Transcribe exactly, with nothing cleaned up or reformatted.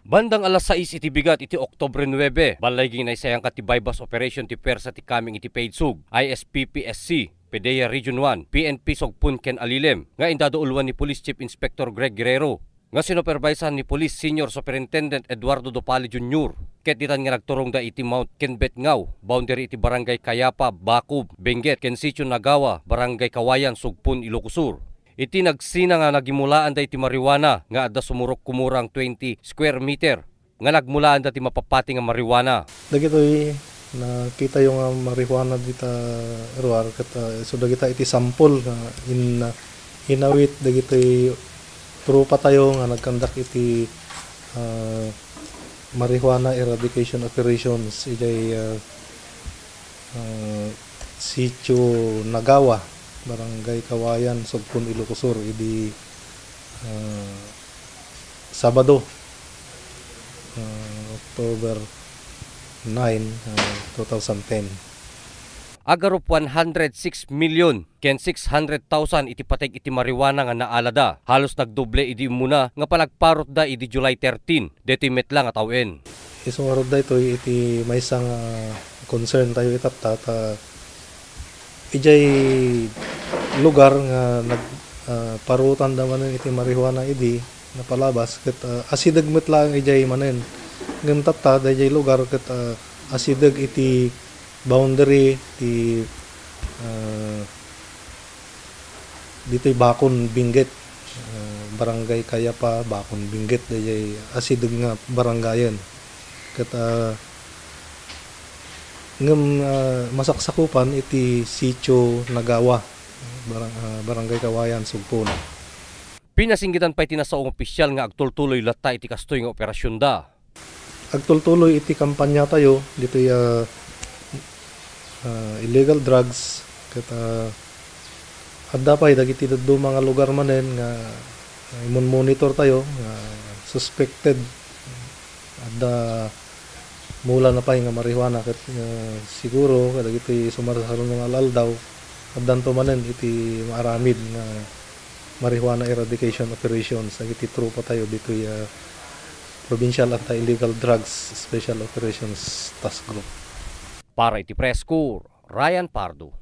Bandang alas sais iti bigat iti Oktubre nuebe, ballay ginnaysayangka ti buy-bust operation ti puwersa ti kameng iti PAIDSOG, I S P P S C, PDEA Region one, P N P Sugpon ken Alilem, nga indaduuluan ni Police Chief Inspector Greg Guerrero, nga sinupervisan ni Police Senior Superintendent Eduardo Dopale Junior, ket ditan nga nagturongda iti Mount Kenbetngao, boundary iti Barangay Cayapa, Bacob, Benguet, ken Sitio Nagawa, Barangay Kawayan, Sugpon, Ilocos Sur. Iti nagsina nga nagimulaanda iti marijuana nga adda sumurok kumurang twenty square meter nga nagmulaanda ti mapapati nga marijuana. Dagitoy nakitayo nga marijuana dita ruar ket, ah, isu dagita iti sampol nga in-, inawit dagitoy tropa tayo nga nagkandak iti, ah, marijuana eradication operations idiay, ah, ah, Sitio Nagawa, Barangay Kawayan, Sugpon, Ilocos Sur, idi, ah, Sabado, ah, October nine, ah, two thousand ten. Agarup one hundred six million ken six hundred thousand iti pateg iti marijuana nga naalada. Halos nagdoble idi immuna nga panagparotda idi July thirteen, daytoy met la nga tawen. Isu ngarud daytoy iti maysa nga concern tayo itatta, ta idiay lugar nga nag-, ah, parutanda manen iti marijuana idi napalabas ket, ah, asideg met laeng idiay manen. Ngem tatta, daydiay lugar ket, ah, asideg iti boundary ti, ah, ditoy Bacon, Benguet, ah, Barangay Cayapa, Bacon, Benguet, daydiay asideg nga barangayen. Ket, ah, ngem, ah, masaksakupan iti Sitio Nagawa, barang-, ah, Barangay Kawayan, Sugpon. Pinasinggetan pay ti nasao nga opisyal nga agtultuloy latta iti kastoy nga operasionda. Agtultuloy iti kampanya tayo ditoy, ah, ah, illegal drugs ket, ah, adda pay dagiti dadduma nga lugar manen nga, ah, imon-monitor tayo nga suspected, adda mula na pay nga marijuana ket, ah, siguro kadagiti sumarsaruno nga al-aldaw addanto manen iti maaramid nga marijuana eradication operations dagiti tropa tayo ditoy, ah, Provincial Anti-Illegal Drugs Special Operations Task Group. Para iti Press Corps, Ryan Pardo.